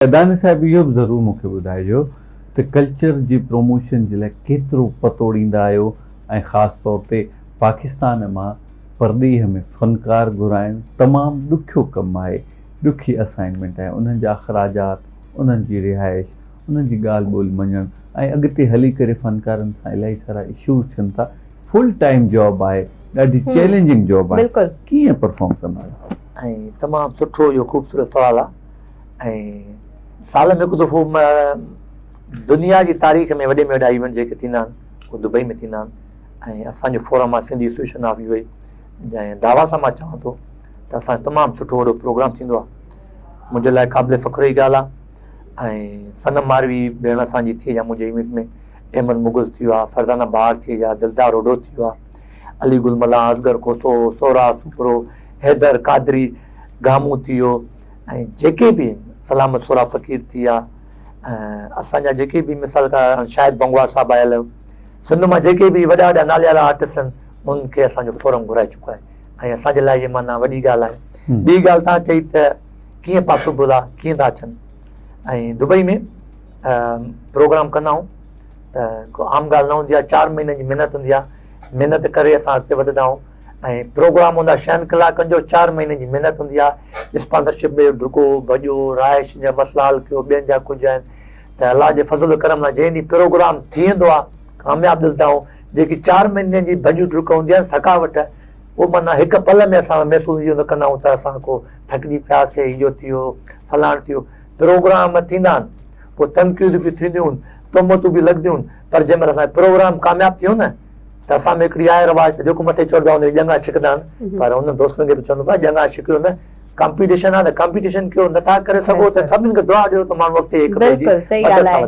دانش صاحب اهو به ضرور مون کي ٻڌائجو ته ڪلچر جي پروموشن جي لاء ڪيترو پتوڙيندا آهيو ۽ خاص طور تي پاڪستان مان پرڏيهه ۾ فنڪار گهرائڻ تمام ڏکيو ڪم آهي ڏکي اسائنمينٽ آهي انهن جا اخراجات انهن جي رهائش انهن جي ڳالهه ٻولهه مڃڻ ۽ اڳتي هلي ڪري فنڪارن سان الاهي سارا اشوز ٿين ٿا فل ٽائيم جاب آهي ڏاڍي چئلينجنگ جاب آهي ڪيئن پرفارم ڪندا آهيو؟ ۽ تمام سٺو اهو خوبصورت سوال آهي ۽ سال ۾ هڪ دفعو دنيا جي تاريخ ۾ وڏي ۾ وڏا ايونٽ جيڪي ٿيندا آهن اهي دبئي ۾ ٿيندا آهن ۽ اسانجو فورم آهي سنڌي ايسوسيئيشن آف يو اي ۽ دعويٰ سان مان چوان ٿو ته اسانجو تمام سٺو وڏو پروگرام ٿيندو آهي منهنجي لاء قابل فخر جي ڳالهه آهي ۽ صنم ماروي ڀيڻ اسانجي ٿي يا منهنجي ايونٽ ۾ احمد مغل ٿي ويو آهي فرزانه بهار ٿي وئي آهي دلدار اوڍو ٿي ويو آهي علي گل ملاح اصغر کوسو سهراب سومرو حيدر قادري گامون ٿي ويو ۽ جيڪي به سلامت سهراب فقير ٿي ويا ۽ اسان جا جيڪي به مثال کا شاهد بنگوار صاحب آيل سنڌ مان جيڪي به وڏا وڏا ناليوارا آرٽسٽ آهن انهن کي اسان جو فورم گهرائي چڪو آهي ۽ اسان جي لاء هي معنيٰ وڏي ڳالهه آهي ٻي ڳالهه تان چئي ته ڪيئن پاسيبل آهي ڪيئن ٿا اچن ۽ دبئي ۾ پروگرام ڪندا آهيون ته ڪو عام ڳالهه نه هوندي آهي چار مهينن جي محنت هوندي آهي محنت ڪري اسان اڳتي وڌندا آهيون ۽ پروگرام هوندا ڇهن ڪلاڪن جو چار مهينن جي محنت هوندي آهي اسپانسرشپ ۾ ڊڪو ڀڄو رهائش جا مسئلا حل ڪيو ٻين جا ڪجهه آهن ته الله جي فضل ڪرم سان جنهن ڏينهن پروگرام ٿي ويندو آهي ڪامياب ڏسندا آهيون جيڪي چار مهينن جي ڀڄ ڊڪ هوندي آهي ٿڪاوٽ اهو معنيٰ هڪ پل ۾ اسان محسوس اهو نه ڪندا آهيون ته اسان ڪو ٿڪجي پياسي اهو ٿي ويو فلاڻ ٿي ويو پروگرام ٿيندا آهن پوء تنقيد به ٿينديون تهمتون به لڳنديون پر جنهن مهل اسان جو پروگرام ڪامياب ٿيو نه ته اسان ۾ هڪڙي آهي رواج ته جيڪو مٿي چڙهندو آهي ان جي ڄنگها ڇڪندا آهن پر انهن دوستن کي به چوندو آهيان ڄنگها ڇڪيو نه ڪمپيٽيشن آهي ته ڪمپيٽيشن ڪيو نٿا ڪري سگهو ته سڀني کي دعا ڏيو ته ماڻهو اڳتي هڪ ٻئي جي بلڪل صحيح مدد ڳالهه سان آهي.